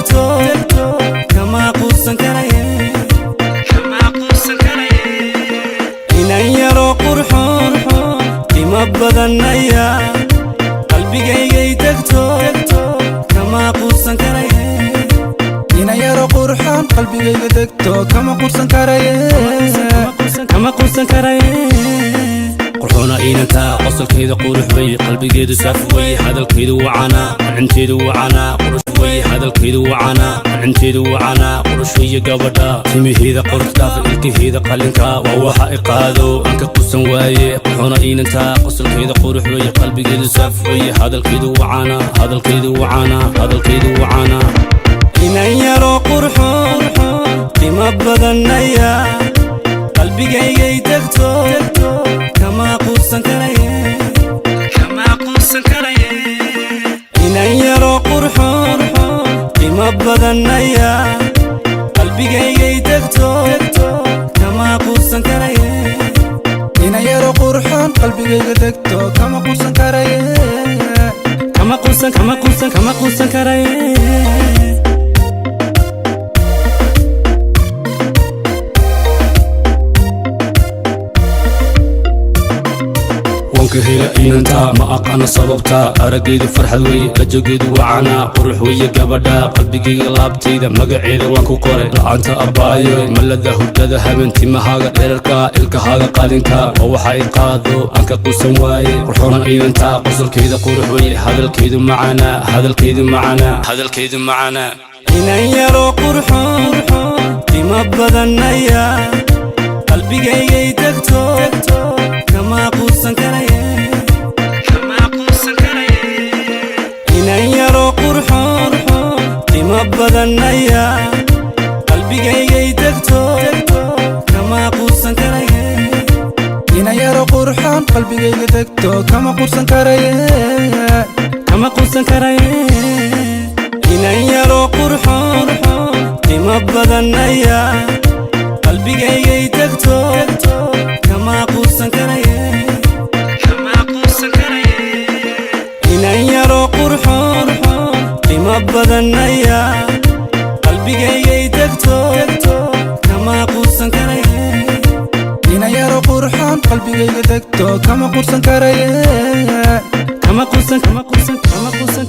Degto, kama quusan karaye. Inan yaroo qurxoon, qiimo badanaya, qalbigaygay degto, kama quusan karaye. Ina yaro qurxoon, qalbigayga degto, kama quusan karaye. Kama quusan karaye. Qurxoona inantaa, qosolkeeda qurux wey, qalbigeedu saaf wey, hadalkeedu wacanaa, qancinteedu wacanaa, qurux wey, hadalkeedu wacanaa, qancinteedu wacanaa, qurux weeye gabadha. Timiheeda qurux dhaafa, ilkaheeda qalinka waa waxa i qaado, aan ka qusan waaye. Qurxoona inantaa, qosolkeeda qurux wey, qalbigeedu saaf wey, hadalkeedu wacanaa, hadalkeedu wacanaa, hadalkeedu wacanaa. Inan yaroo qurxoon, qiimo badanaya, qalbigaygay degto, kama quusan karaye. Inan yaroo qurxoon, qiimo badanaya, qalbigaygay degto, kama quusan karaye. Ina yaro qurxoon, qalbigayga degto, kama quusan karaye. Kama quusan, kama quusan, kama quusan karaye. Wanka hela inanta, ma aqaano sababta. Araggeedu farxad weye, rajageedu wacanaa, qurux weye gabadha. Qalbigayga laabtayda magaceeda waan ku qoray. La'aanta abbaayo malada hurdada habeen. Timahaaga dherarka, ilkahaaga qalinka waa waxa i qaado, aan ka quusan waaye. Qurxoona inanta, qosolkeeda qurux weye, hadalkeedu macanaa, hadalkeedu macanaa, hadalkeedu macanaa. Inan yaroo qurxoon, qiimo badanaya, qalbigaygay degto, kama quusan karaye. Inan yaroo qurxoon, qiimo badanaya, qalbigaygay degto, kama quusan karaye. Ina yaro qurxoon, qalbigayga degto, kama quusan karaye. Kama quusan karaye. Inan yaroo qurxoon, qiimo badanaya, qalbigaygay degto, kama quusan karaye. Inan yaroo qurxoon, qiimo badanaya, qalbigaygay degto, kama quusan karaye. Ina yaro qurxoon, qalbigayga degto, kama quusan karaye. Kama quusan, kama quusan, kama quusan.